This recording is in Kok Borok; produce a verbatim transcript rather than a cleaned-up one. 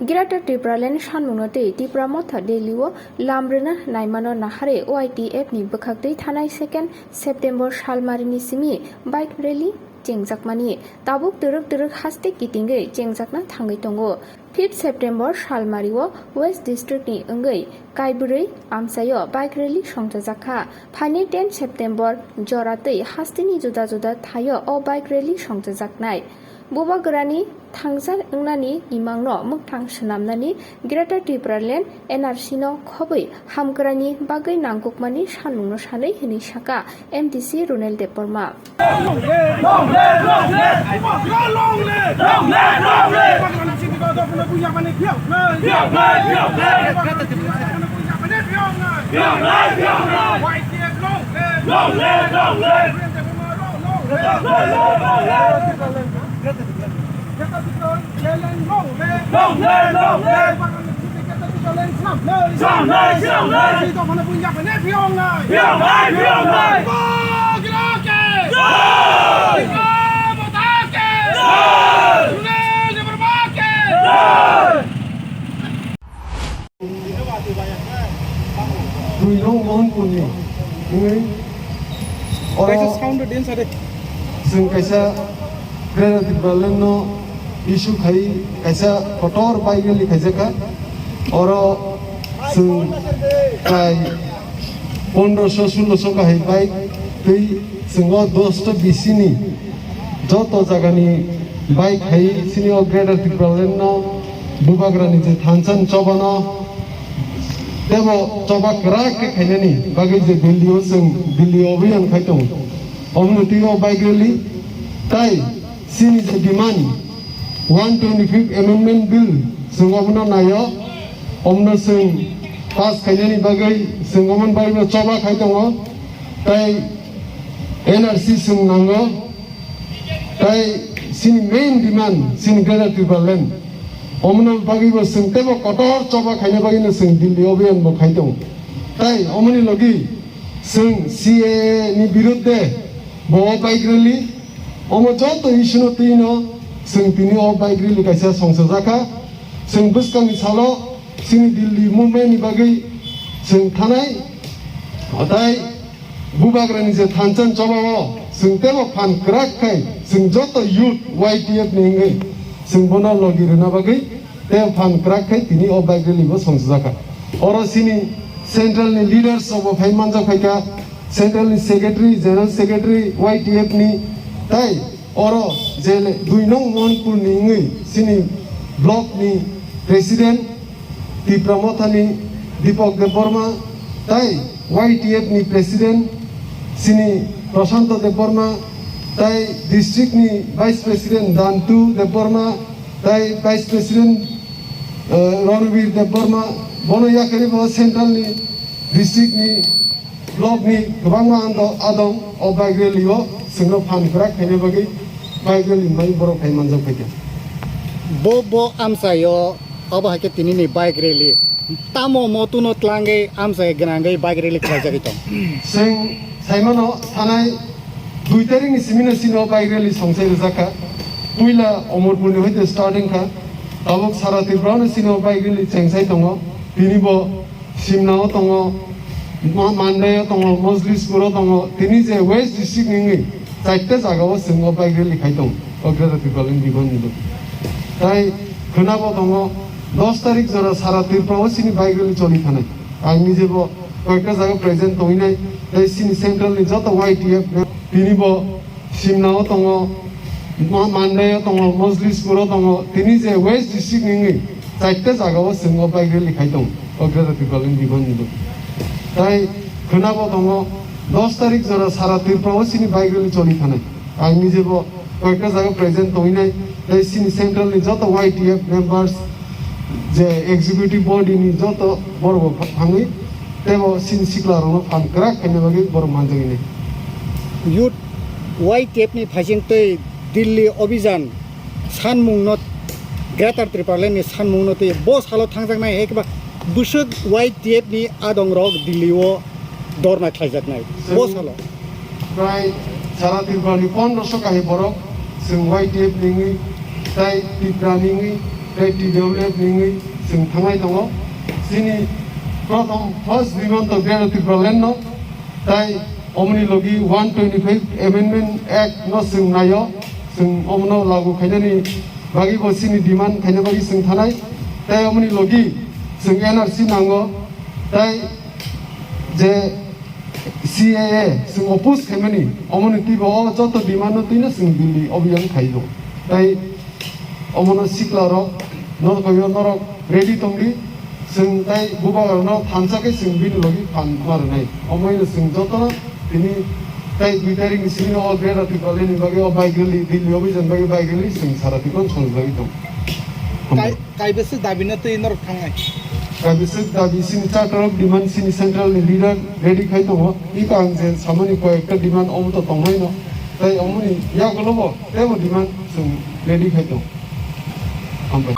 Greater Tipraland sanmungno tei Tipra Motha Delhi o lam rwna naimano naharwi Y T F ni bwkhaktwi thanai second September salmarini simi bike rally chengjakmani tabuk twrwk twrwk haste kitingwi chengjakna thangwi tongo. Fifth September salmario West District ni wngwi Kaibrwi amchaio bike rally songchajakha. Phaini ten September jora tei hasteni juda juda thaio o bike rally songchajaknai. Bubagrani thangsa wngnani imangno mwkthang swnamnani Greater Tipraland N R C no khobwi hamkraini bagwi nangkukmani sanmungno sanwi hwnwi saka M D C Ronel Debbarma. Dui nong Mohanpurni wngwi oro kaisa sound din sade. Chwng kaisa Greater Tipraland no issue khai kaisa kotor bike rally khaijakha. Oro chwng prai pondroso sulloso kahai bike twi chwng o dosta B C ni joto jagani bike khai chini o Greater Tipraland no bubagrani je thansa ni choba no tebo choba kwrak khe khainani bagwi je Delhi o chwng Delhi o abhiyan khai tongo. Omo twi o bike rally tai chini je demand one twenty-fifth Amendment Bill chwng obono naio, omono chwng pass khainani bagwi chwng omo bai bo choba khai tongo, tai N R C chwng nango. Tai chini main demand chini Greater Tipraland. Omono bagwi bo chwng teibo kotor choba khaina bagwi no chwng Delhi abhiyan bo khai tongo. Tai omoni logi chwng C A A ni birudde bo o bike rally. Omo joto issue no twi no chwng tini o bike rally kaisa songchajakha. Chwng bwskangni salo chini Delhi movement ni bagwi chwng thanai. Tai Bubagrani je thansa ni choba o chwng teibo phan kwrak khai chwng joto youth Y T F ni wngwi chwng bono logi rwna bagwi tei phan kwrak khai tini o bike rally bo songchajakha. Oro chini central ni leaders rok bo phai manjak phaikha, central ni secretary, general secretary Y T F ni, tai oro je le dui nong Mohanpur ni wngwi chini block ni president Tipra Mothani Deepak Debbarma, tai Y T F ni president chini Prashanto Debbarma, tai district ni vice president Dantu Debbarma, tai vice president, eh, Ranbir Debbarma, bono yakarwi bo central ni district ni block ni kwbangma ando-, adong o bike rally o chwngno phan kwrak khaina bagwi bike rally ni bagwi borok phai manjak phaikha. Bo, bo amchaio abo hai khe tini ni bike rally tamo motuno tlangwi amchai gwnangwi bike rally khlaijagwi tong. Chwng saimano thanai dui tarikh ni simi no chini o bike rally songchai rwjakha. Puila Omorpur ni hoite starting kha. Tabuk sara Tripura no chini o bike rally chengsai tongo. Tini bo Simna o tongo, Ma-, Mandai o tongo, Mojlispur o tongo, tini je West District ni wngwi chaita jaga o chwng o bike rally khai tongo, o Greater Tipraland ni bibhan ni bagwi. Tai khwnabo tongo, dos tarik jora sara Tripura o chini bike rally choli thanai. Ang nije bo koyekta jaga present tongwi nai, tai chini central ni joto Y T F tini bo Simna o tongo, Ma-, Mandai o tongo, Mojlispur o tongo, tini je West District ni wngwi chaita jaga o chwng o bike rally khai tongo, o Greater Tipraland ni bibhan ni bagwi. Tai khwnabo tongo, dos tarik jora sara Tripura o chini bike rally choli thanai. Ang nije bo koyekta jaga present tongwi nai, tai chini central ni joto Y T F members, je executive body ni joto borok bo thangwi teibo chini sikla rokno phan kwrak khaina bagwi borok manjak hwnwi. Youth Y T F ni phaising twi Delhi Abhijan sanmungno, Greater Tipraland ni sanmungno twi bo salo thangjaknai hai khe ba bwswk Y T F ni adong rok Delhi o dorna khlaijaknai bo salo. Prai sara Tripura ni pondroso kahai borok chwng Y T F ni wngwi tai Tripura ni wngwi Tei T W F ni wngwi chwng thangnai tongo. Chini prothom first demand to Greater Tipraland no, tei omoni logi one twenty-five Amendment Act no chwng naio, chwng omono lagu khainani bagwi bo chini demand khaina bagwi chwng thanai. Tei omoni logi chwng N R C nango, tei je C A A chwng oppose khaimani, omoni twibo o joto demand no twino chwng Delhi obiyang khaio. Tei omono sikla rok norok koyo norok ready tongdi, chwng tei bubagra no thansa khe chwng bini logi phan ma rwnai. Omoino chwng jotono tini tei dui tarik ni simi o Greater Tipraland ni bagwi o bike rally, Delhi obijan bagwi bike rally chwng sara Tipraland song bagwi tong. Hambai. Kaibwswk dabi no twi norok thangnai? Kaibwswk dabi chini chatorok demand chini central ni leader ready khai tongo. Iko ang je samani koi ekta demand omo to tongmai no. Tei omoni yagulo bo tebo demand chwng ready khai tongo. Hambai.